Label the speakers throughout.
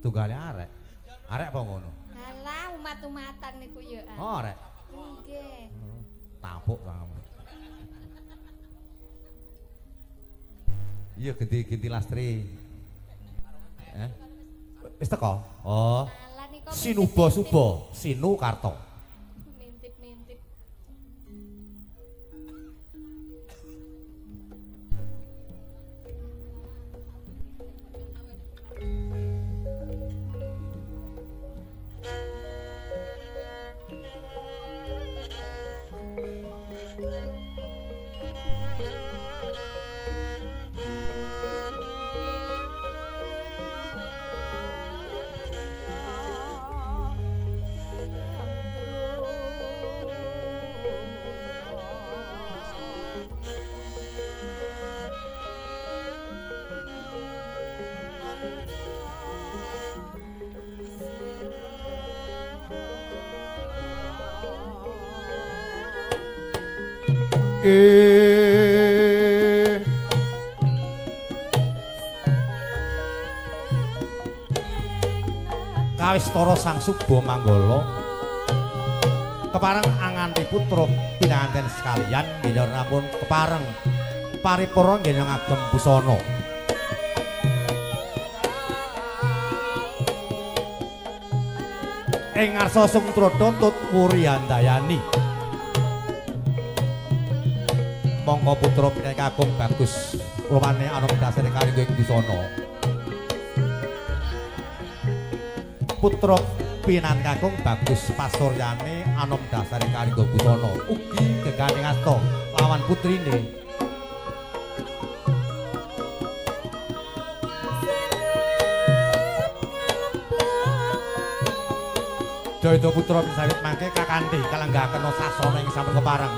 Speaker 1: Tunggale arek. Arek apa ngono?
Speaker 2: Alah, umat-umatan niku ya.
Speaker 1: Oh, arek.
Speaker 2: Nggih.
Speaker 1: Tapuk kamu. Iya genti-genti Lastri. Eh? Wis teko? Oh. Sinuba Suba, Sinu Karto.
Speaker 2: Mintip-mintip.
Speaker 1: Kawistara Sang Suba Manggala kepareng anganti putra pinanganten sekalian nggih rampun kepareng paripurna nggih ngagem busana. Ing ngarsa Sung Trada tut wuri handayani. Mongko putra pinanganten kakung bagus rumane anom dasare kalingga ing busana. Putra pinanganten kakung bagus pasuryane anom dasare kalingga busana ugi gegane asta lawan putrine. Jayada putra pinsawit mangke kakanthi kalenggahaken sasana ing sampun kepareng.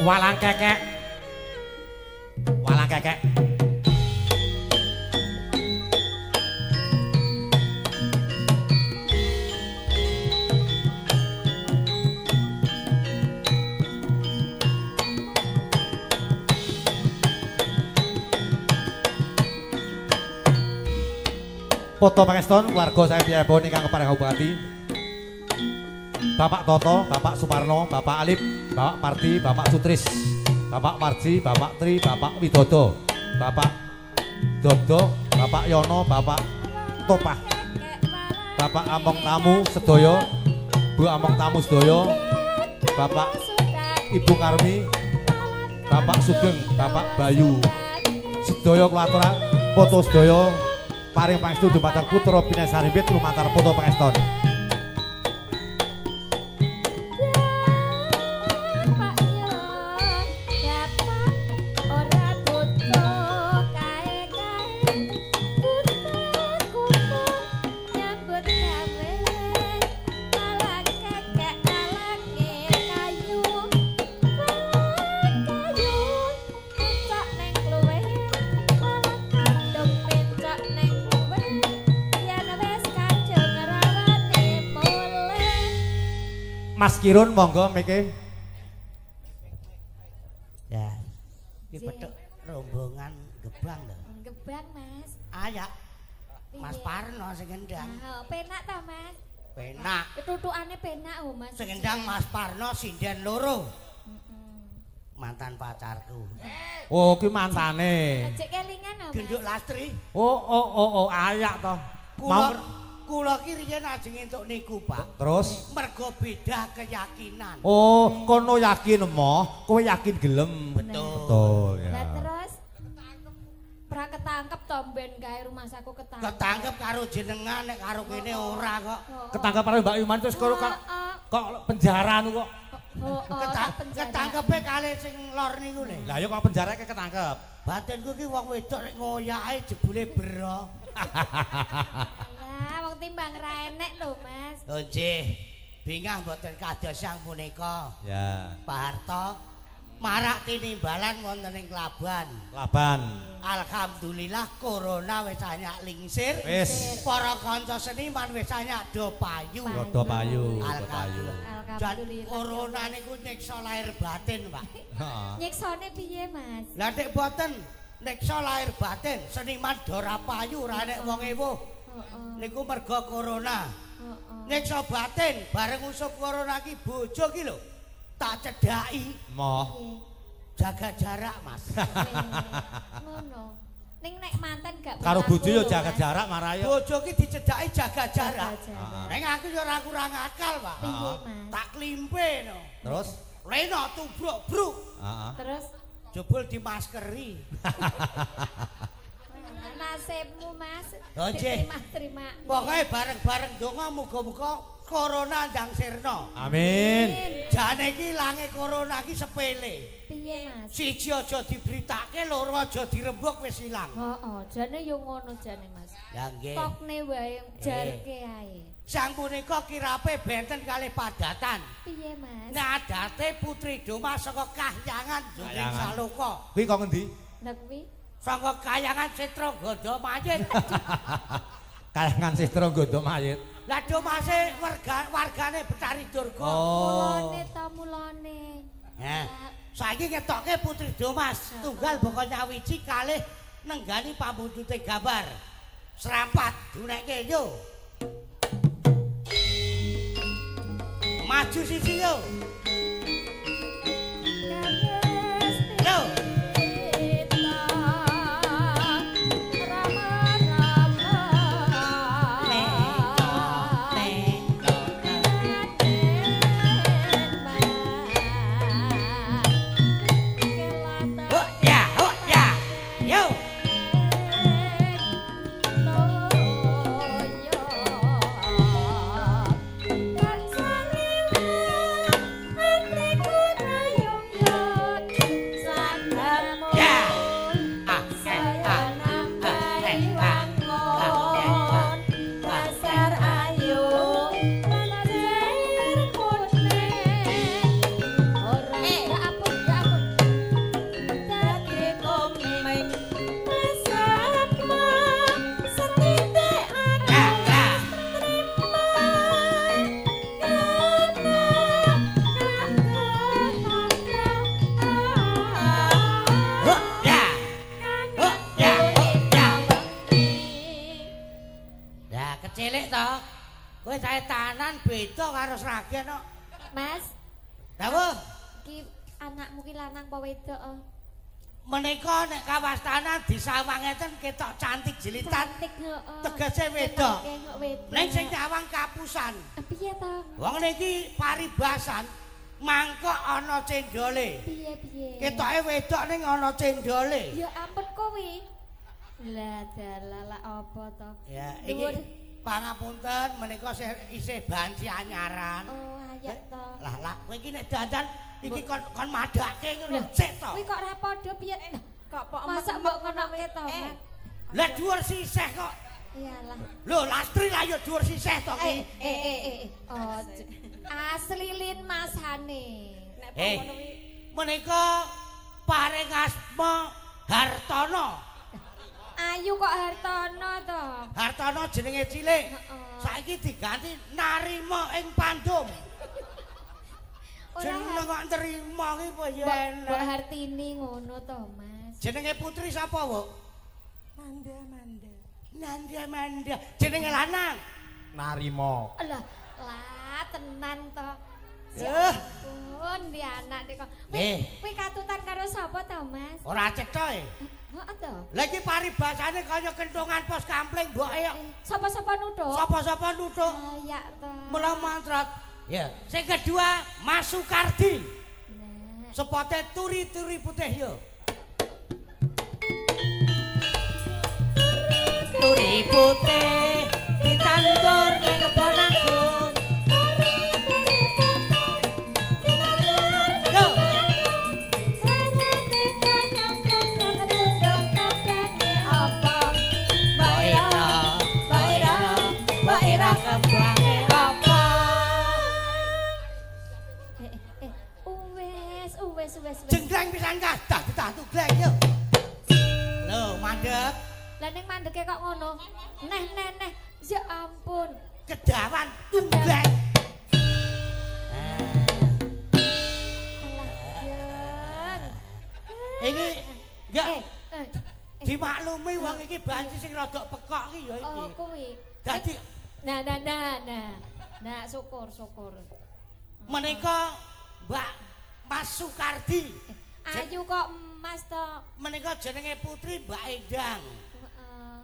Speaker 1: Walang kekek. Walang kekek. Foto pangeston keluarga saya piyambak ingkang kepareng Bupati. Bapak Toto, Bapak Suparno, Bapak Alip, Bapak Parti, Bapak Sutris, Bapak Marji, Bapak Tri, Bapak Widodo, Bapak Dodo, Bapak Yono, Bapak Topah, Bapak Among Tamu Sedoyo, Bu Among Tamu Sedoyo, Bapak Ibu Karmi, Bapak Sugeng, Bapak Bayu, Sedoyo kulatura foto sedoyo paring pangestu dumateng putra pinasarimbit lumantar foto pangeston. Mas Kirun monggo mriki.
Speaker 3: Ya. Iki petuk rombongan Gebang lho.
Speaker 2: Gebang, Mas.
Speaker 3: Ayak. Mas Parno sing ngendang.
Speaker 2: Oh, penak ta, Mas?
Speaker 3: Penak.
Speaker 2: Tutukane penak oh, Mas.
Speaker 3: Sing ngendang Mas Parno sinden loro. Mantan pacarku.
Speaker 1: Oh, ki mantane.
Speaker 2: Cek kelingan oh, Mas.
Speaker 3: Genduk Lastri.
Speaker 1: Oh, oh, oh, oh, ayak to.
Speaker 3: Mau kula ki riyen ajeng entuk niku, Pak.
Speaker 1: Terus
Speaker 3: mergo beda keyakinan.
Speaker 1: Oh, kono yakin emoh, kowe yakin gelem.
Speaker 3: Betul.
Speaker 1: Betul ya.
Speaker 2: Lah terus pra ketangkep to ben gawe rumahsaku ketangkep.
Speaker 3: Ketangkep karo jenengan nek karo kene ora kok.
Speaker 1: Ketangkep karo Mbak Yuman terus karo kok penjara nu kok.
Speaker 2: Heeh,
Speaker 3: Ketangkepe kalih sing lor niku lho.
Speaker 1: Lah ya kok penjarake ketangkep.
Speaker 3: Batinku ki wong wedok nek ngoyake jebule bero.
Speaker 2: Lah wong timbang ra enek lho, Mas.
Speaker 3: Oh nggih. Bingah mboten kados sang punika.
Speaker 1: Ya.
Speaker 3: Pak Harto marak tinimbalan wonten ing Klaban.
Speaker 1: Klaban.
Speaker 3: Alhamdulillah corona wis anyak lingsir.
Speaker 1: Wis.
Speaker 3: Para kanca seniman wis anyak do payu.
Speaker 1: Do payu, do payu.
Speaker 3: Dan corona niku nyiksa lahir batin, Pak.
Speaker 1: Heeh.
Speaker 2: Nyiksane piye, Mas?
Speaker 3: Lah nek boten nyiksa lahir batin, seniman do ora payu, ora nek wong ewuh.
Speaker 2: Heeh.
Speaker 3: Niku mergo corona.
Speaker 2: Heeh.
Speaker 3: Nyiksa batin bareng usum corona ki bojo ki lho tak cedhaki.
Speaker 1: Moh.
Speaker 3: Jaga jarak, Mas.
Speaker 2: Ngono. Ning nek manten gak
Speaker 1: karo bojo yo jaga jarak marah yo.
Speaker 3: Bojo ki dicedhaki jaga jarak.
Speaker 1: Heeh.
Speaker 3: Ning aku yo ora kurang akal, Pak.
Speaker 2: Piye, Mas?
Speaker 3: Tak klimpe no.
Speaker 1: Terus
Speaker 3: leno tubruk-bruk.
Speaker 1: Heeh.
Speaker 2: Terus
Speaker 3: jebul dimaskeri.
Speaker 2: Nasibmu, Mas.
Speaker 3: Oh, nggih.
Speaker 2: Terima.
Speaker 3: Pokoke bareng-bareng donga muga-muga corona ndang sirna.
Speaker 1: Amin.
Speaker 3: Jane iki ilange corona iki sepele.
Speaker 2: Piye, Mas?
Speaker 3: Siji aja diberitake, loro aja dirembuk wis ilang.
Speaker 2: Heeh, jane yo ngono jane, Mas.
Speaker 3: Ya nggih.
Speaker 2: Tokne wae jarke ae.
Speaker 3: Sang punika kirape benten kalih padatan.
Speaker 2: Piye, Mas?
Speaker 3: Nadate Putri Doma saka Kahyangan Jungking Saloka.
Speaker 1: Kuwi kok ngendi?
Speaker 2: Lah kuwi
Speaker 3: saka Kahyangan Setra Gandha Mayit.
Speaker 1: Kahyangan Setra Gandha Mayit.
Speaker 3: Lah domase wargane Betari Durga.
Speaker 1: Oh.
Speaker 2: Mulane ta mulane.
Speaker 3: Nah, saiki ngetoke Putri Domas tunggal baka nyawiji kalih nenggani pambundute gambar. Serampat dunekke yo. Maju siji yo. Yo. Beda karo Sragen kok.
Speaker 2: Mas.
Speaker 3: Dawuh.
Speaker 2: Ki anakmu ki lanang apa wedok?
Speaker 3: Menika nek kawastanan disawang ngeten ketok cantik jelitan.
Speaker 2: Cantik heeh.
Speaker 3: Tegese wedok.
Speaker 2: Ning
Speaker 3: sing nyawang kapusan.
Speaker 2: Piye to?
Speaker 3: Wong niki paribasan mangkok ana cendole.
Speaker 2: Piye-piye?
Speaker 3: Ketoke wedok ning ana cendole.
Speaker 2: Ya ampun kowe. Lah dalah lak apa to?
Speaker 3: Ya iki pangapunten menika isih banci anyaran.
Speaker 2: Oh, ayak to.
Speaker 3: Lah lah kowe iki nek dandan iki kon madhake ngono sik to.
Speaker 2: Kuwi kok ora padha piye?
Speaker 4: Kok pok
Speaker 2: masa mbok ngonoke to?
Speaker 3: Lah dhuwur sisih kok.
Speaker 2: Iyalah.
Speaker 3: Lho Lastri lah ya dhuwur sisih to ki.
Speaker 2: Oh, asli lin masane.
Speaker 4: Nek ngono kuwi
Speaker 3: menika paring asma Hartono.
Speaker 2: Ayu kok Hartono to?
Speaker 3: Hartono jenenge cilik. Saiki diganti Narima ing Pandum. Jeneng kok nrima ki apa ya enak.
Speaker 2: Mbok Hartini ngono to, Mas.
Speaker 3: Jenenge putri sapa, Wuk?
Speaker 4: Manda Manda.
Speaker 3: Nanda Manda. Jenenge lanang.
Speaker 5: Narima.
Speaker 2: Lah, lah tenan to. Ya ampun, di anak kok. Kuwi katutan karo sapa to, Mas?
Speaker 3: Ora cetha e.
Speaker 2: Heeh to.
Speaker 3: Lah iki paribasane kaya kentungan pos kampling mboke kok.
Speaker 2: Sapa-sapa nuthuk?
Speaker 3: Sapa-sapa nuthuk.
Speaker 2: Layak to.
Speaker 3: Mula mantrat. Ya. Sing kedua Mas Sukardi.
Speaker 2: Nah.
Speaker 3: Sepote turi-turi putih yo. Turi putih ditandur ning kebon aku. Jaranan kas dah ditah tuglek yo. Lho, mandek.
Speaker 2: Lah ning mandeke kok ngono. Neh neh neh. Ya ampun.
Speaker 3: Kedawan tuglek.
Speaker 2: Alah,
Speaker 3: Iki enggak dimaklumi wong iki banci sing rada pekok iki ya iki.
Speaker 2: Oh, kuwi.
Speaker 3: Dadi
Speaker 2: nah nah nah nah. Nah, syukur syukur.
Speaker 3: Menika Mbak Mas Sukardi.
Speaker 2: Ayu kok Mas to.
Speaker 3: Menika jenenge putri Mbak Endang.
Speaker 2: Heeh.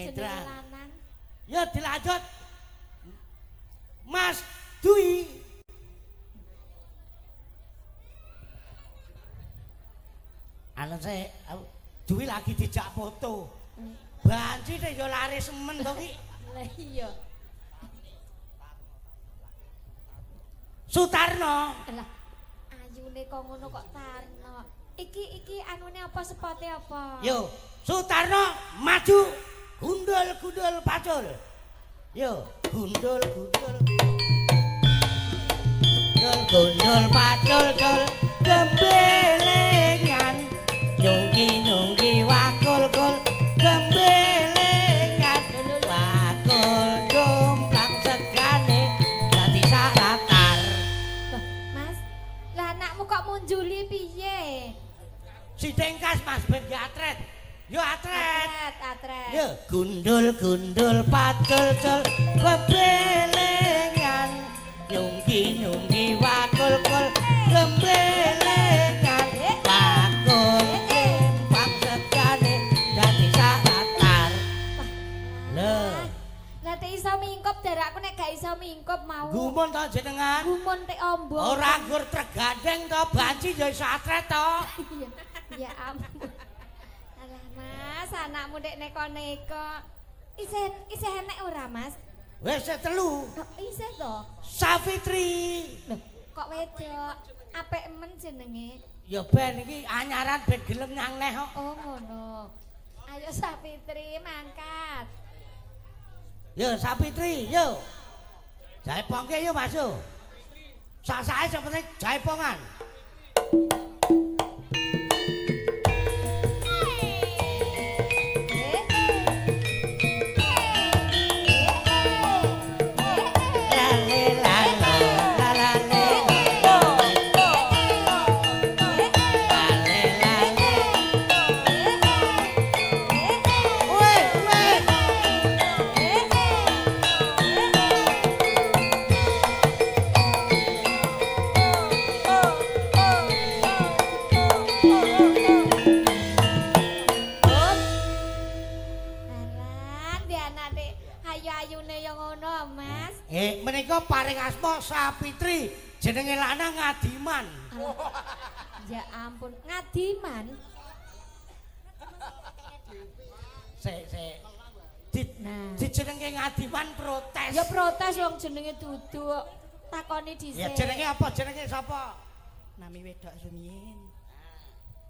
Speaker 3: Endang.
Speaker 2: Lanang.
Speaker 3: Ya dilanjut. Mas Dwi. Anu saya Dwi lagi dijak foto. Banci deh yo laris semen to ki.
Speaker 2: Lah iya.
Speaker 3: Sutarno.
Speaker 2: Lah ayune kok ngono kok Tarno. Iki iki anune apa spote apa?
Speaker 3: Yo, Sutarno maju. Gundul-gundul pacul. Yo, gundul-gundul. Gundul-gundul pacul cul gembelengan. Nyungki-nyungki wakul-kul gembelengan. Wakul jomplang segane dadi saratar.
Speaker 2: Loh, Mas, lah anakmu kok munjuli piye?
Speaker 3: Sithik kas Mas ben atret. Yo atret.
Speaker 2: Atret, atret.
Speaker 3: Yo gundul-gundul pacul cul gembelengan. Nyungki-nyungki wakul-kul gembelengan. Wakul empang segane dadi saratar. Lho,
Speaker 2: Lah tek iso mingkup darakku nek gak iso mingkup mau.
Speaker 3: Gumun to jenengan?
Speaker 2: Gumun tek ombo.
Speaker 3: Ora nggur tregandeng to, banci ya iso atret to.
Speaker 2: Iya. Ya ampun. Alah Mas, anakmu nek neko-neko. Isih isih enek ora, Mas?
Speaker 3: Wis telu.
Speaker 2: Loh, isih to.
Speaker 3: Safitri.
Speaker 2: Loh, kok wedok? Apik men jenenge.
Speaker 3: Ya ben iki anyaran ben gelem nyang neh kok.
Speaker 2: Oh, ngono. Ayo Safitri mangkat.
Speaker 3: Yo Safitri, yo. Jaipongke yo Mas yo. Sak-sake sing penting jaipongan. Lale la la la le. Lale la le. Weh, weh.
Speaker 2: Alah, di anak dek ayu-ayune ya ngono, Mas.
Speaker 3: Menika paring asma Sapitri, jenenge lanang Ngadiman.
Speaker 2: Ya ampun, Ngadiman.
Speaker 3: Sik, sik.
Speaker 2: Nah.
Speaker 3: Dijenenge Ngadiman protes.
Speaker 2: Ya protes wong jenenge duduk. Takoni dhisik.
Speaker 3: Ya jenenge apa? Jenenge sapa?
Speaker 4: Nami wedok rumiyin.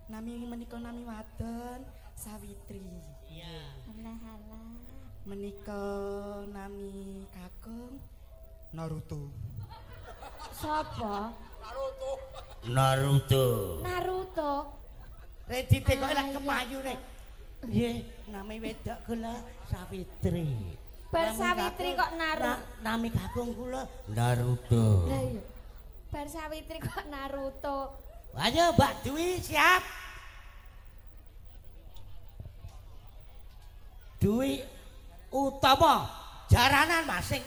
Speaker 4: Nami menika nami wadon Sawitri.
Speaker 3: Iya.
Speaker 2: Alah alah.
Speaker 4: Menika nami kakung Naruto.
Speaker 2: Sapa?
Speaker 3: Naruto.
Speaker 2: Naruto.
Speaker 3: Rek ditekoki lak kemayune. Nggih, nami wedok kula Sawitri.
Speaker 2: Bar Sawitri kok Naruto.
Speaker 3: Nami kakung kula Naruto.
Speaker 2: Lah iya. Bar Sawitri kok Naruto.
Speaker 3: Ayo Mbak Dwi siap. Dwi Utama jaranan Mas sing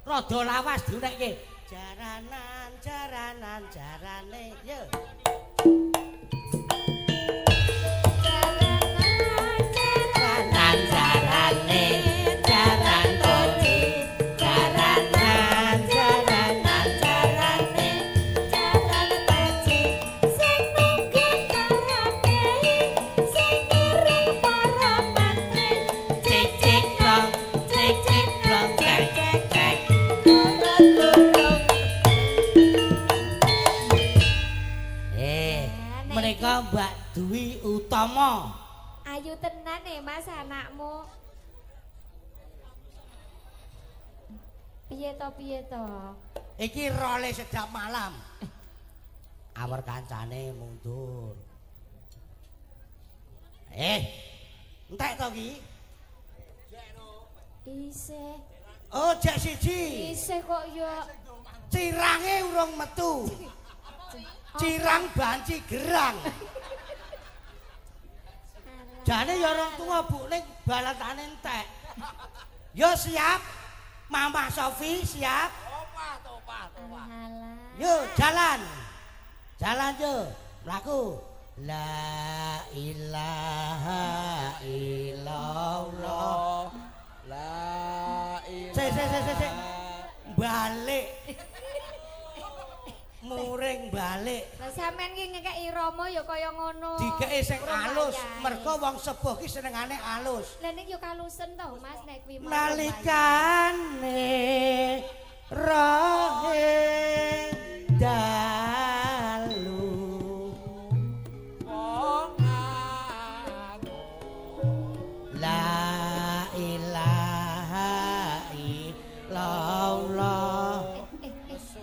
Speaker 3: rada lawas diunekke. Jaranan, jaranan, jarane yo. Jaranan, jarane, jaran koci. Jaranan, jaranan, jarane,
Speaker 2: Jaran peci sing nunggah karate sing ngiring para mantri
Speaker 3: cik cik rong, cik cik rong, cek cek cek. Menika Mbak Dwi Utama.
Speaker 2: Ayu tenan Mas anakmu. Piye to piye to?
Speaker 3: Iki role sedap malam. Awor kancane mundur. Entek to ki?
Speaker 2: Isih.
Speaker 3: Oh, jek siji.
Speaker 2: Isih kok ya.
Speaker 3: Cirange urung metu. Cirang banci gerang. Jane ya orang tua Bu ning balatane entek. Yo siap. Mama Sofi siap.
Speaker 1: Topah, topah.
Speaker 3: Yo jalan. Jalan yo, mlaku. La ilaha illallah.
Speaker 1: La ilaha.
Speaker 3: Se. Balik. Muring balik.
Speaker 2: Lah sampean ki ngekeki rama ya kaya ngono.
Speaker 3: Dikeki sing alus, mergo wong sepuh ki senengane alus.
Speaker 2: Lah nek yo kalusen to Mas nek kuwi
Speaker 3: nalikane rohe dalu
Speaker 1: wong aku.
Speaker 3: La ilaha illallah.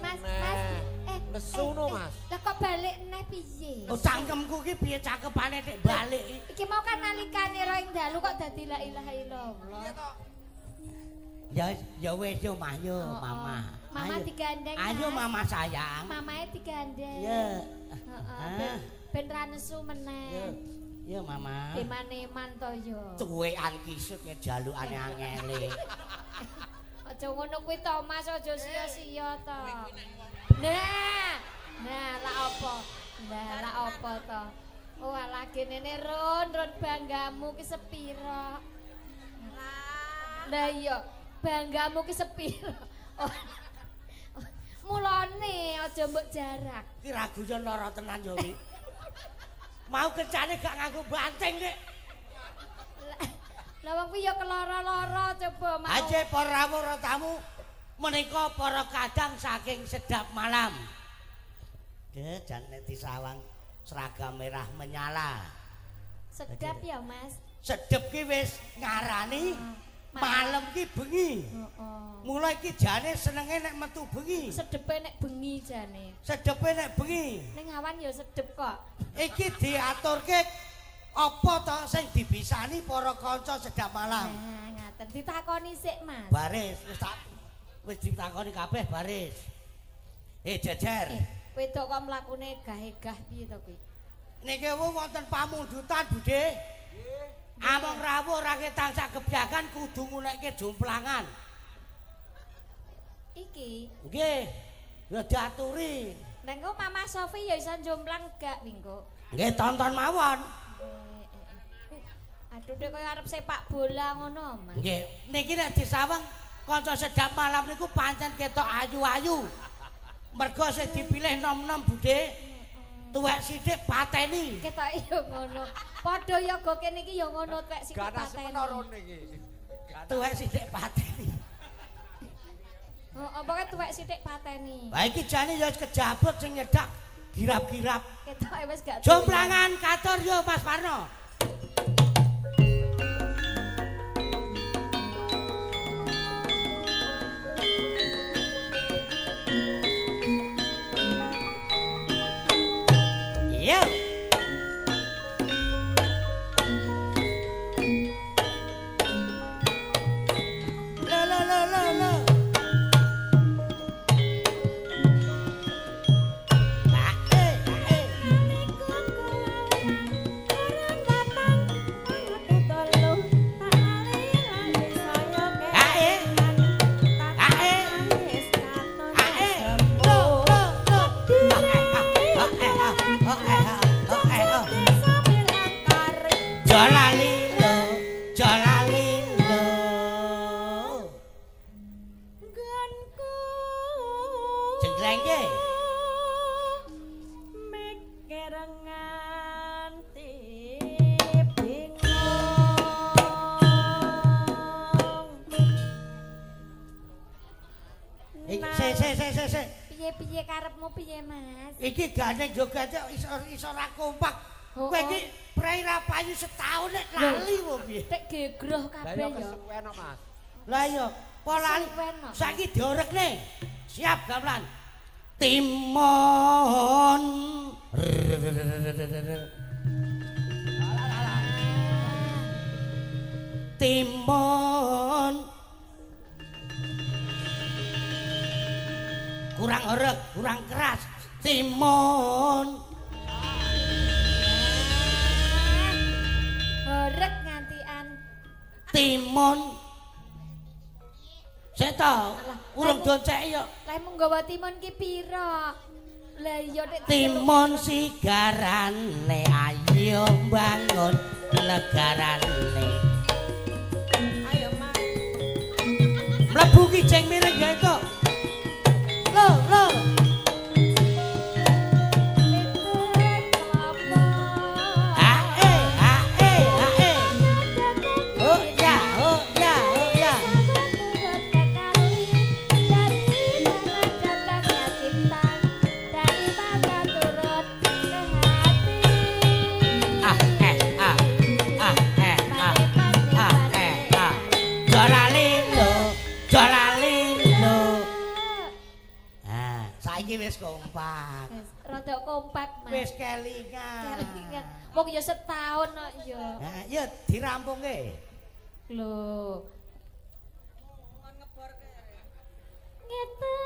Speaker 2: Mas, Mas.
Speaker 1: Nesu no, Mas.
Speaker 2: Lah kok balik neh piye?
Speaker 3: Oh, cangkemku ki piye cakepane nek balik.
Speaker 2: Iki mau kan nalikane ro ing dalu kok dadi la ilaha illallah.
Speaker 3: Ya ya wis yo Mah yo Mama.
Speaker 2: Mama digandeng.
Speaker 3: Ayo Mama sayang.
Speaker 2: Mamae digandeng.
Speaker 3: Iya.
Speaker 2: Heeh. Ben ra nesu meneh.
Speaker 3: Iya Mama.
Speaker 2: Eman-eman to yo.
Speaker 3: Tuwekan kisut jalukane angele.
Speaker 2: Aja ngono kuwi to Mas, aja sia-sia to. Nah, nah lah apa? Nah lah apa to? Oh alah genene Run, Run banggamu ki sepira? Lah iya, banggamu ki sepira? Oh, mulane aja mbok jarak.
Speaker 3: Ki raguyon lara tenan yo ki. Mau kencane gak nganggo banteng kek.
Speaker 2: Lah wong kuwi ya keloro-loro coba mau.
Speaker 3: Aje para rawuh tamu menika para kadang saking Sedap Malam. Deh jan nek disawang seragam merah menyala.
Speaker 2: Sedap ya, Mas.
Speaker 3: Sedep ki wis ngarani malam ki bengi.
Speaker 2: Heeh.
Speaker 3: Mulai ki jane senenge nek metu bengi.
Speaker 2: Sedepe nek bengi jane.
Speaker 3: Sedepe nek bengi.
Speaker 2: Ning awan ya sedep kok.
Speaker 3: Iki diaturke apa to sing dibisani para kanca Sedap Malam?
Speaker 2: Nah, ngaten ditakoni sik, Mas.
Speaker 3: Baris wis tak wis ditakoni kabeh baris. Jejer.
Speaker 2: Wedok kok mlakune gah-gah piye to kuwi?
Speaker 3: Niki wonten pamundutan, Budhe. Nggih. Among rawuh ora ketang sak gebyakan kudu ngunekke jomplangan.
Speaker 2: Iki.
Speaker 3: Nggih. Ya diaturi.
Speaker 2: Nek engko Mama Sofi ya iso jomplang gak minggu?
Speaker 3: Nggih, tonton mawon.
Speaker 2: Aduh dek kaya arep sepak bola ngono, Mas.
Speaker 3: Nggih, niki nek disawang kanca Sedap Malam niku pancen ketok ayu-ayu. Mergo sing dipilih nom-nom Budhe. Tuwek sithik pateni.
Speaker 2: Ketoke yo ngono. Padha yoga kene iki yo ngono tuwek sithik pateni.
Speaker 3: Tuwek sithik pateni.
Speaker 2: Heeh, pokoke tuwek sithik pateni.
Speaker 3: Lah iki jane yo kejabut sing nyedak girap-girap.
Speaker 2: Ketoke wis gak.
Speaker 3: Jomplangan katur yo Mas Parno.
Speaker 2: Piye karepmu piye, Mas?
Speaker 3: Iki gandeng joget iso ora kompak. Kowe iki prei ra payu setahun nek lali wo piye?
Speaker 2: Tek gegroh kabeh ya.
Speaker 1: Lah ya kesuwen kok, Mas.
Speaker 3: Lah iya, po lali. Saiki diorekne. Siap gamelan. Timon Timun. Kurang orek, kurang keras. Timun.
Speaker 2: Orek ngantian.
Speaker 3: Timun. Seto, urung donceki yo.
Speaker 2: Lah mung nggawa timun ki pira? Lah iya nek
Speaker 3: timun sigarane ayo bangun negarane.
Speaker 4: Ayo, Mas.
Speaker 3: Mlebu ki jeng miring ya itu. Lho, lho. Wis kompak.
Speaker 2: Wis rada kompak, Mas.
Speaker 3: Wis kelingan.
Speaker 2: Kelingan. Wong ya setahun kok ya.
Speaker 3: Heeh, ya dirampungke.
Speaker 2: Lho.
Speaker 4: Kon ngeborke.
Speaker 2: Ngeten.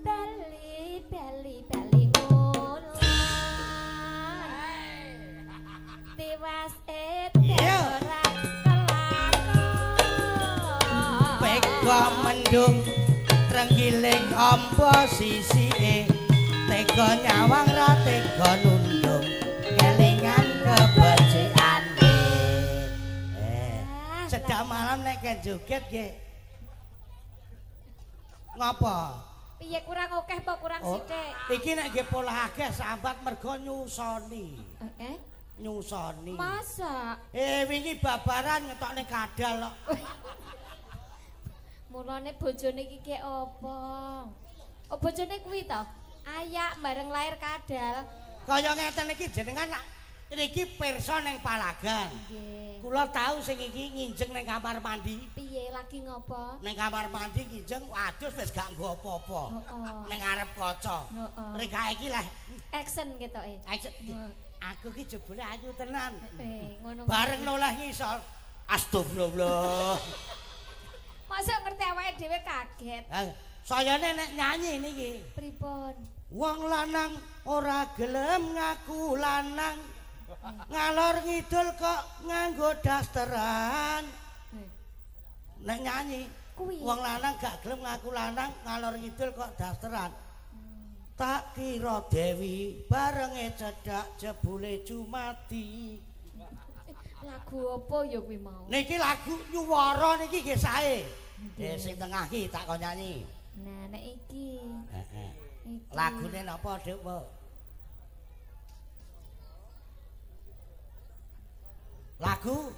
Speaker 2: Bali bali bali ngono. Tiwas ora kelakon.
Speaker 3: Peko mendung trenggiling ampa sisike tega nyawang ra tega nundung kelingan kebecikane. Sedak malam nek ken joget nggih. Ngapa?
Speaker 2: Piye kurang akeh apa kurang sithik?
Speaker 3: Iki nek nggih polah akeh sambat mergo nyusoni. Nyusoni.
Speaker 2: Masa?
Speaker 3: Wingi babaran ngetokne kadal kok.
Speaker 2: Mulane bojone iki gek apa? Oh bojone kuwi to? Ayak bareng lahir kadal.
Speaker 3: Kaya ngeten iki jenengan niki pirsa ning Palagan.
Speaker 2: Nggih.
Speaker 3: Kula tau sing iki nginjeng ning kamar mandi.
Speaker 2: Piye lagi ngopo?
Speaker 3: Ning kamar mandi nginjeng adus wis gak nggo apa-apa.
Speaker 2: Heeh.
Speaker 3: Ning ngarep kaca.
Speaker 2: Heeh.
Speaker 3: Rika iki lah
Speaker 2: action ketoke.
Speaker 3: Action. Aku ki jebule ayu tenan.
Speaker 2: Ngono.
Speaker 3: Bareng noleh ngisor. Astagfirullah.
Speaker 2: Masa ngerti awake dhewe kaget.
Speaker 3: Lah, sayane nek nyanyi niki.
Speaker 2: Pripun?
Speaker 3: Wong lanang ora gelem ngaku lanang. Ngalor ngidul kok nganggo dasteran. Nek nyanyi
Speaker 2: kuwi
Speaker 3: wong lanang gak gelem ngaku lanang, ngalor ngidul kok dasteran. Tak kira Dewi barenge cedhak jebule jumadi.
Speaker 2: Lagu apa ya kuwi mau?
Speaker 3: Niki lagu nyuwara niki nggih sae. Sing tengah iki tak kon nyanyi.
Speaker 2: Nah, nek iki.
Speaker 3: Heeh. Lagune napa, Dik, Mbok? Lagu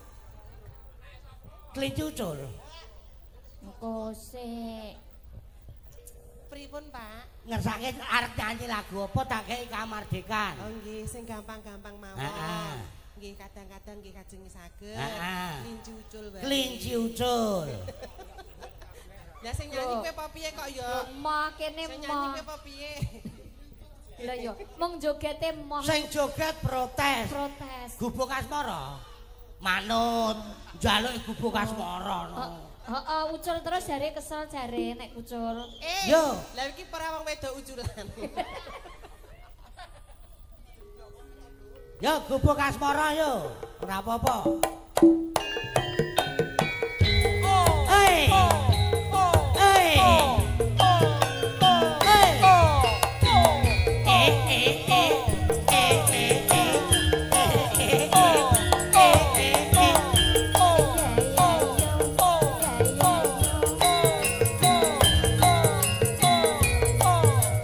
Speaker 3: Kelinci Ucul.
Speaker 2: Engko sik.
Speaker 4: Pripun, Pak?
Speaker 3: Ngersake arep nyanyi lagu apa tak kei kamardikan.
Speaker 4: Oh nggih, sing gampang-gampang mawon.
Speaker 3: Heeh.
Speaker 4: Nggih kadang-kadang nggih kajeng saged. Kelinci ucul wae.
Speaker 3: Kelinci ucul.
Speaker 4: Lah sing nyanyi kowe apa piye kok ya?
Speaker 2: Moh kene
Speaker 4: Sing nyanyi
Speaker 2: moh.
Speaker 4: kowe apa piye?
Speaker 2: Lah ya, mung jogete moh.
Speaker 3: Sing joget protes.
Speaker 2: Protes.
Speaker 3: Gubuk Asmara. Manut njaluk Gubuk Asmara no.
Speaker 2: Heeh, ucul terus jare kesel jare nek ucul.
Speaker 3: Yo.
Speaker 4: Lah iki ora wong wedok uculan.
Speaker 3: Yo Gubuk Asmara yo, ora apa-apa. Hei. Hei. Hei. Eh eh eh eh eh eh eh eh eh eh.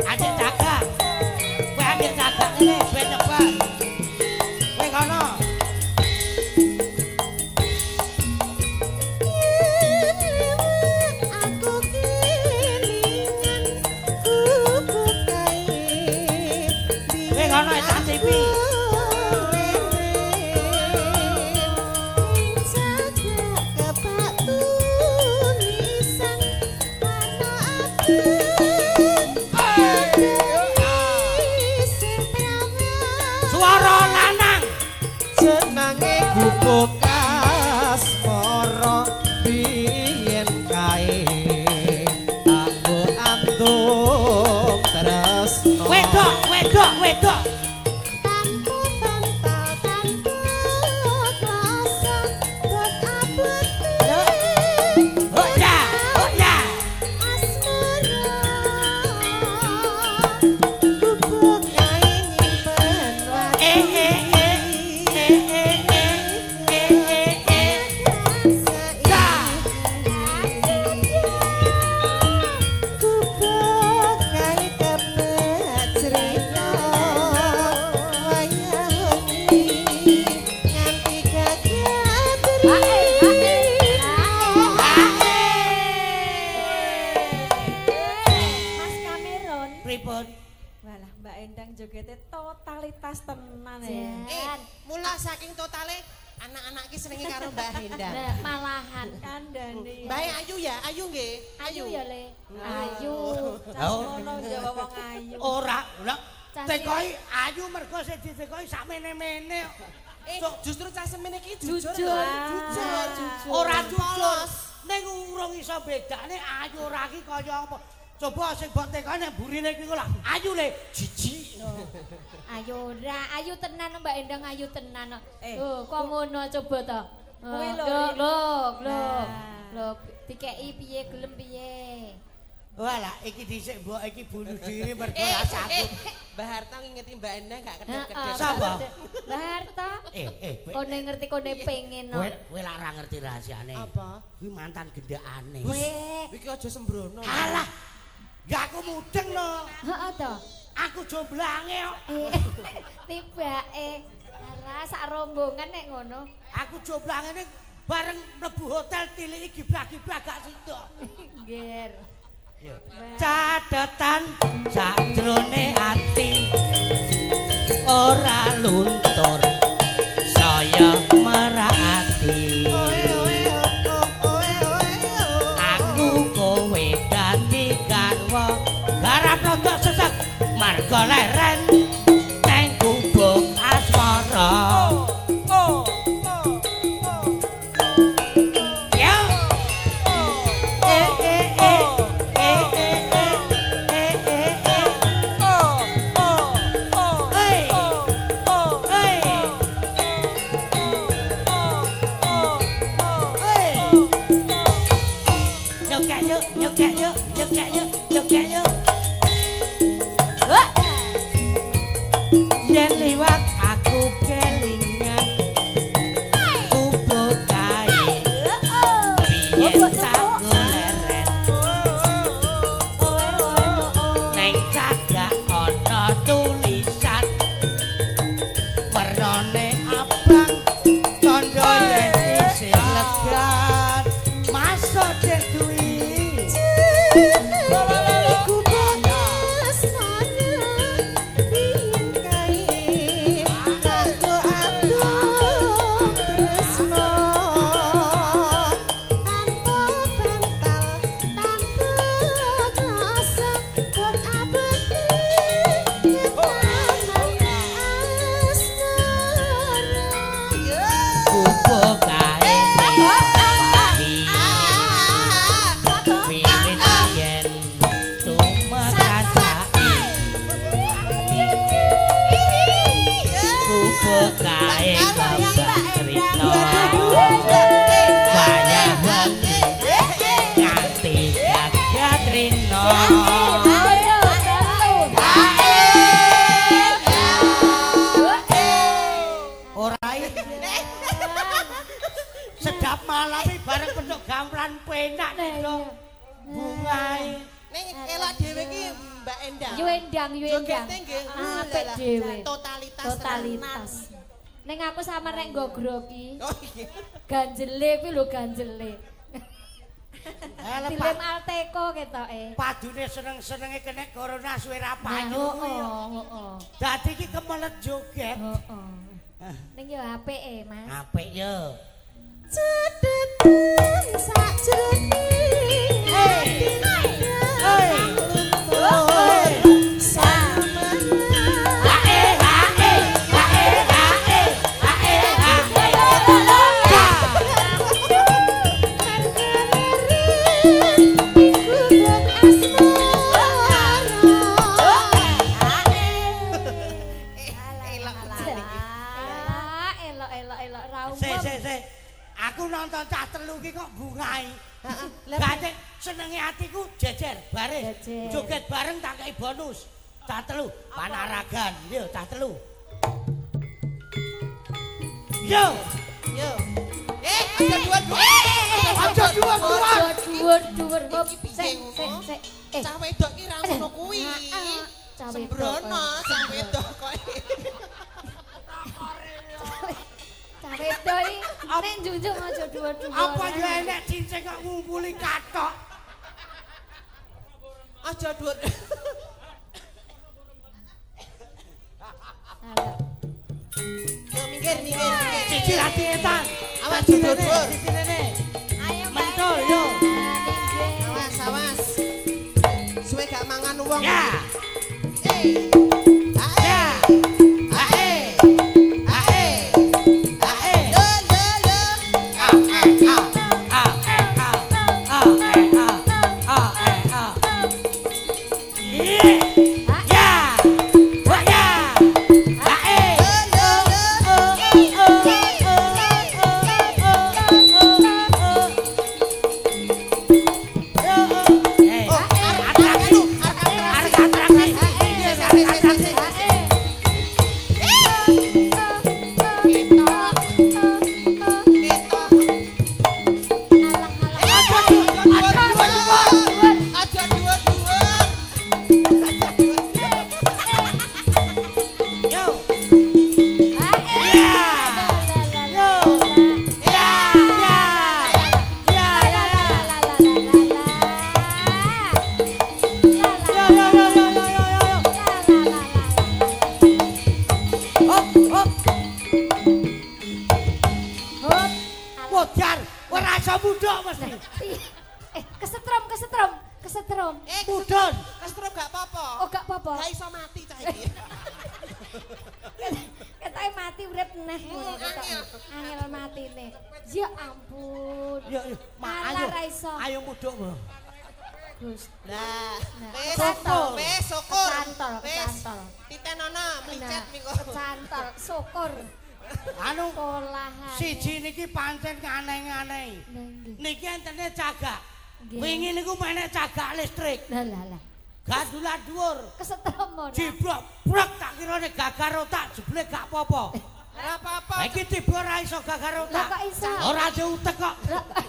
Speaker 3: Ajek cagak. Kowe ambil cagak ngene ben nyebar. Kowe kono.
Speaker 4: Aku kelingan gubuk kae.
Speaker 3: Kowe kono etan TV. wedok.
Speaker 4: Tanpa bantal tanpa kloso bot abete.
Speaker 3: Oh ya, oh ya.
Speaker 4: Asmara gubuk kae nyimpen watu.
Speaker 3: Eh eh eh eh eh eh eh eh eh. Ya.
Speaker 4: Gubuk kae kebet cerita wayah wengi nganti gagat
Speaker 5: Mas Cameron.
Speaker 3: Pripun?
Speaker 5: Walah Mbak Endang jogete totalitas tenan ya.
Speaker 4: Eh, mula saking totale anak-anak iki senenge karo Mbak Endang.
Speaker 2: Nah, malahan.
Speaker 5: Kandhane.
Speaker 4: Mbak ayu ya, ayu nggih.
Speaker 2: Ayu ya, Le. Ayu.
Speaker 5: Cah ngono jawab wong ayu.
Speaker 3: Ora, lho.
Speaker 2: Cah
Speaker 3: Tekoki ayu mergo sing ditekoki sakmene-mene.
Speaker 4: Eh, justru cah semene iki jujur.
Speaker 2: Jujur.
Speaker 4: lho. Jujur, jujur.
Speaker 3: Ora jujur.
Speaker 4: Polos.
Speaker 3: Ning urung iso bedane ayu ora iki kaya apa. Coba sing mbok tekoni nek burine iki lah ayu le jijik.
Speaker 2: Ayu ora, ayu tenan Mbak Endang ayu tenan.
Speaker 5: Eh,
Speaker 2: Lho, kok ngono coba to?
Speaker 5: Kuwi lho,
Speaker 2: Lho,
Speaker 5: Rin.
Speaker 2: lho, lho.
Speaker 5: Nah.
Speaker 2: Lho, dikeki piye gelem piye?
Speaker 3: Walah iki dhisik mbok iki bunuh diri mergo
Speaker 4: Eh,
Speaker 3: ra sanggup.
Speaker 4: eh, Mbak Harto ngingeti Mbak Endang gak
Speaker 2: Heeh.
Speaker 4: kedep-kedep.
Speaker 3: Sapa?
Speaker 2: Mbak Harto.
Speaker 3: Eh, eh, kowe
Speaker 2: Kone ngerti kone pengen no.
Speaker 3: kowe kowe lak ora ngerti rahasiane.
Speaker 4: Apa?
Speaker 3: Kuwi mantan gendakane.
Speaker 2: Kowe.
Speaker 4: Iki aja sembrono.
Speaker 3: Alah. Ya aku mudeng no.
Speaker 2: Heeh to.
Speaker 3: Aku jomblange kok.
Speaker 2: Eh, tibake. Alah sak rombongan nek ngono.
Speaker 3: Aku jomblange ning bareng mlebu hotel tiliki giblak-giblak gak sido.
Speaker 2: Ngger.
Speaker 3: Catetan sajrone ati ora luntur saya merati. Aku kowe dadi garwa garap rada sesek marga leren neng gubuk asmara. Ya. Eh eh eh eh eh eh eh eh eh. Hey. Hey. Hey. Joget yuk, joget yuk, joget yuk, joget yuk.
Speaker 2: Wah.
Speaker 3: Yen liwat aku kelingan gubuk kae biyen tak goleren neng cagak ana tulisan wernane abang tandha yen isih legan masuk Dek Dwi.
Speaker 4: Gubuk asmara biyen kae kanggo adoh tresno tanpa bantal tanpa kloso bot abete ketaman asmara.
Speaker 3: Gubuk kae wiwit yen tumekasake gubuk kae kebak crita wayah wengi nganti jagat rina.
Speaker 2: Ayo, satu.
Speaker 3: Ora iki sedap malam iki bareng petuk gamelan penak
Speaker 2: Nah,
Speaker 3: lho
Speaker 2: iya.
Speaker 3: bungae.
Speaker 4: Ning elok dhewe iki Mbak Endang.
Speaker 2: Yu Endang, yu Endang.
Speaker 4: Jogete nggih
Speaker 2: Apik dhewe.
Speaker 4: Totalitas.
Speaker 2: Totalitas. Ning aku sama nek nggo groki.
Speaker 4: Oh iya.
Speaker 2: Ganjele kuwi lho ganjele.
Speaker 3: Elep
Speaker 2: Dilem Alteko ketoke.
Speaker 3: Padune seneng-senenge kena corona suwe ra
Speaker 2: Nah,
Speaker 3: payu.
Speaker 2: heeh, heeh.
Speaker 3: Dadi iki kemelet joget.
Speaker 2: Heeh. Ning yo apike, Mas.
Speaker 3: Apik yo.
Speaker 4: Cedetan sakjroning ati
Speaker 3: Hey.
Speaker 4: luntur sama.
Speaker 3: Hae hae hae hae hae hae.
Speaker 4: Gubuk asmara.
Speaker 3: Senenge atiku jejer baris. Joget bareng tak kei bonus. Cah telu panaragan. Yo cah telu. Yo.
Speaker 4: Yo. Aja dhuwur-dhuwur.
Speaker 3: Aja dhuwur-dhuwur.
Speaker 2: Dhuwur-dhuwur. Sik sik sik.
Speaker 4: Cah wedok ki ra ngono kuwi.
Speaker 2: Cah wedok.
Speaker 4: Sembrono cah wedok kok.
Speaker 2: Cah wedok iki nek njunjung aja dhuwur-dhuwur.
Speaker 3: Apa yo enek cincin kok ngumpuli kathok.
Speaker 4: Aja dhuwur. Yo minggir minggir.
Speaker 3: Siji ati etan.
Speaker 4: Awas dhuwur.
Speaker 3: Siji rene.
Speaker 2: Ayo Mbak.
Speaker 3: Mentul yo.
Speaker 4: Awas awas. Suwe gak mangan wong.
Speaker 3: Ya.
Speaker 4: Eh.
Speaker 3: Ya. Ae. Ae. Ae.
Speaker 4: Yo yo yo.
Speaker 3: A e a. A e a. A e a. A e a. Ye. Ya. Wah ya. Ae.
Speaker 4: Yo yo yo.
Speaker 3: Eh.
Speaker 4: Oh, arep
Speaker 3: Arep atraksi.
Speaker 4: Arep atraksi. Aja dhuwur-dhuwur.
Speaker 3: Yo. Ya. Yo. Ya. Ya. Ya ya ya. Yo yo yo yo yo yo yo. Hop hop. Modar, ora iso mudhuk mesti.
Speaker 2: Kesetrum, kesetrum, kesetrum.
Speaker 3: Mudhun.
Speaker 4: Kesetrum gak apa-apa.
Speaker 2: Oh, gak apa-apa.
Speaker 4: Gak iso mati cah iki.
Speaker 2: Ketoke mati urip neh ngono ketoke.
Speaker 4: Angel.
Speaker 2: Angel matine. Ya ampun.
Speaker 3: Yo yo, ma
Speaker 2: Alah,
Speaker 3: ayo.
Speaker 2: ra iso.
Speaker 3: Ayo mudhuk. Bro.
Speaker 2: Gus.
Speaker 4: Lah, wis
Speaker 2: Kecantol.
Speaker 4: wis syukur.
Speaker 2: Kecantol,
Speaker 4: Wis.
Speaker 2: kecantol.
Speaker 4: Titenono mlicet mingko.
Speaker 2: Kecantol, syukur.
Speaker 3: Anu
Speaker 2: Kolahan.
Speaker 3: siji niki pancen aneh-aneh.
Speaker 2: Nggih.
Speaker 3: Niki entene cagak.
Speaker 2: Nggih.
Speaker 3: Wingi niku menek cagak listrik.
Speaker 2: Lah lah lah.
Speaker 3: Gandulan dhuwur.
Speaker 2: Kesetrum ora.
Speaker 3: Jibrok, brek tak kirane gagar otak jebule gak apa-apa.
Speaker 4: Ora apa-apa.
Speaker 3: Lah iki tiba ora iso gagar
Speaker 2: Lah
Speaker 3: otak.
Speaker 2: kok iso?
Speaker 3: Ora ada utek kok.
Speaker 2: Lah kok-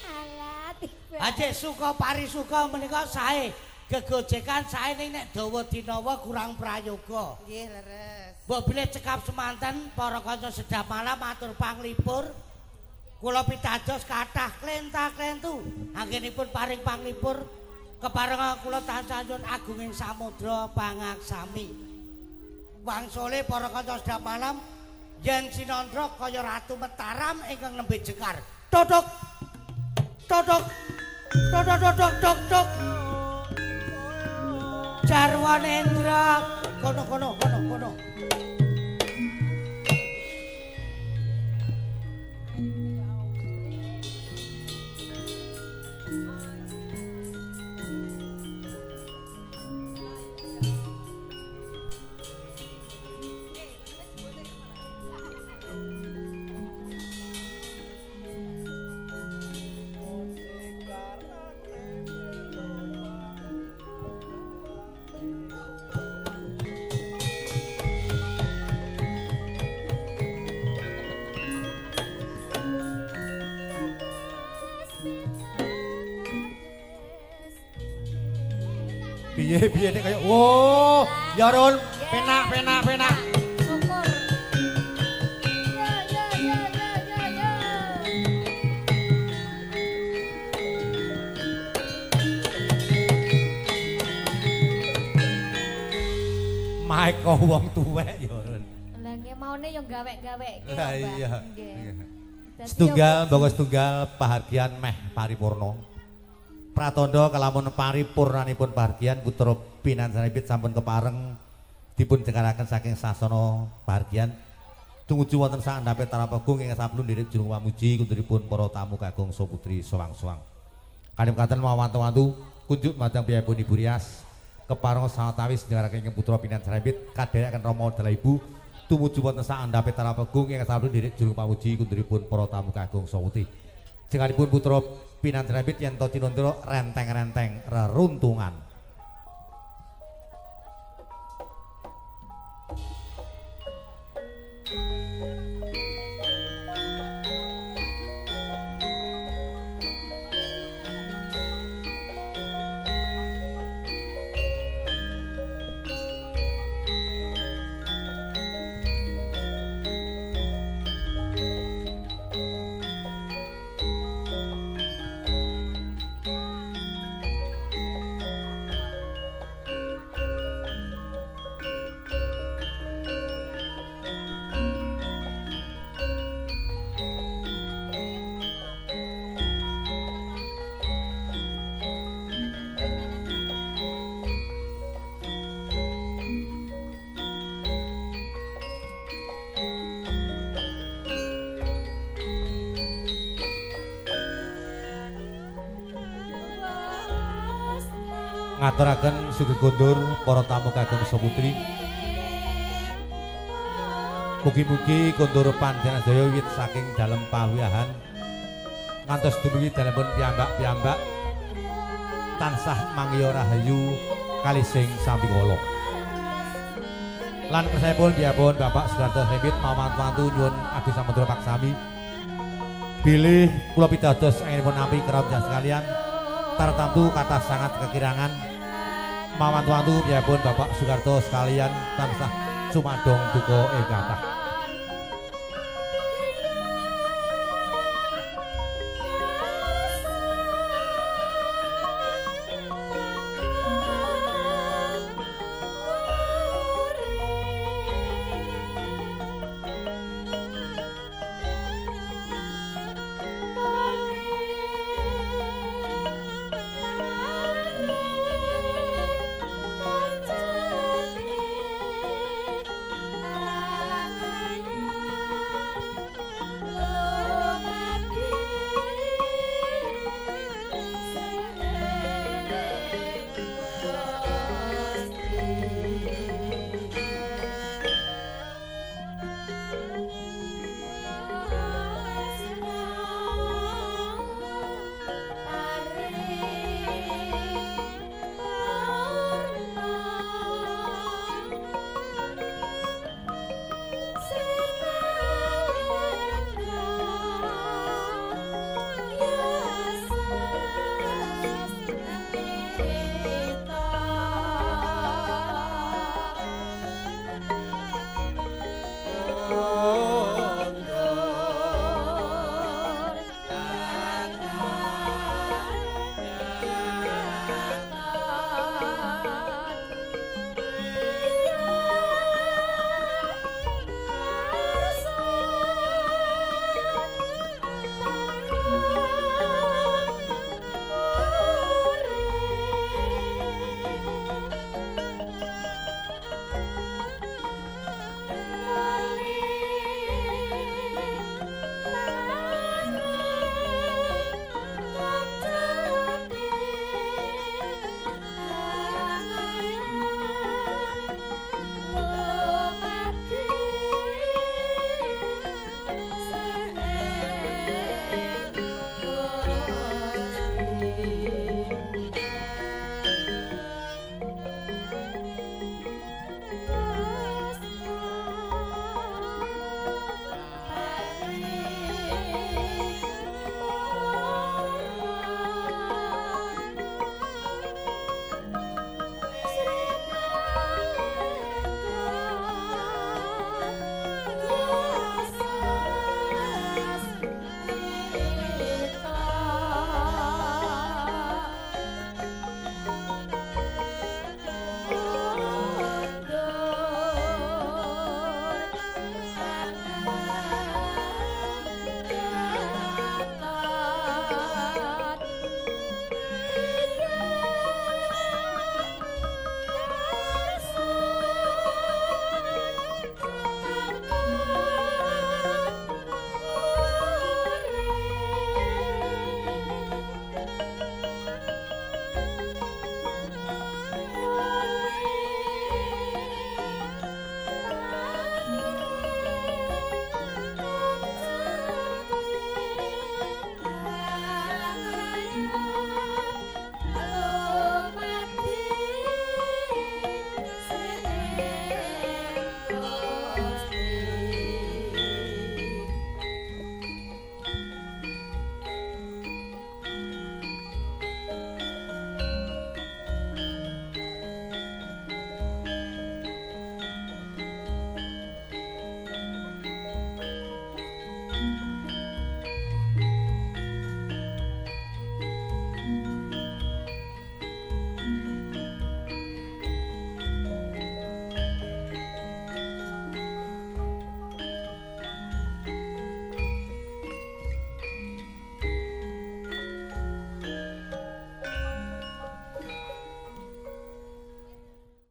Speaker 2: Alah tiba.
Speaker 3: Aje suka parisuka menika sae. Gegojekan sae ning nek dawa dinawa kurang prayoga.
Speaker 4: Nggih, leres.
Speaker 3: Mbok bilih cekap semanten para kanca sedap malam matur panglipur. Kula pitados kathah klenta-klentu anggenipun paring panglipur keparenga kula tansah nyuwun agunging samudra pangaksami. Wangsule para kanca sedap malam yen sinandra kaya ratu Mataram ingkang nembe jekar. Totok. Totok. Totok totok tok tok. Jarwane Indra kono kono kono kono.
Speaker 1: Piye piye nek kaya wo, ya Run, penak penak penak.
Speaker 2: Syukur. Ya ya ya ya ya ya.
Speaker 1: Mike kok wong tuwek ya Run.
Speaker 2: Lah nggih maune yo gawek-gaweke.
Speaker 1: Lah
Speaker 2: Mbak.
Speaker 1: iya.
Speaker 2: Nggih. Dadi
Speaker 1: Setunggal mboko setunggal pahargyan meh paripurna. Pratandha kalamun paripurnanipun pahargyan putra pinansanipun sampun kepareng dipun jengkaraken saking sasana pahargyan tumuju wonten saandhape Tarapagung ing sampun ndirik jurung pamuji kunduripun para tamu kakung saha putri sowang-sowang. Kanimkaten mawantu-wantu kunjuk madang piyambakipun Ibu Rias kepareng sawetawis njengkaraken ingkang putra pinansanipun kadherekaken Rama dalah Ibu tumuju wonten saandhape Tarapagung ing sampun ndirik jurung pamuji kunduripun para tamu kakung saha putri. Jenganipun putra Pinantrembit yen to tinundra renteng-renteng reruntungan. Ngaturaken sugeng kondur para tamu kagem putri. Mugi-mugi kondur panjenengan sedaya wiwit saking dalem pawiyahan ngantos dumugi dalemipun piyambak-piyambak tansah mangya rahayu kalising sambikala. Lan kersanipun piyambakipun Bapak Sudarto Srembit mamantu nyuwun abdi samudra paksami bilih kula pitados anggenipun nampi kerabat sekalian tartamtu kathah sangat kekirangan mawantu-wantu piyambakipun Bapak Soekarto sekalian tansah sumadong duka ing kathah.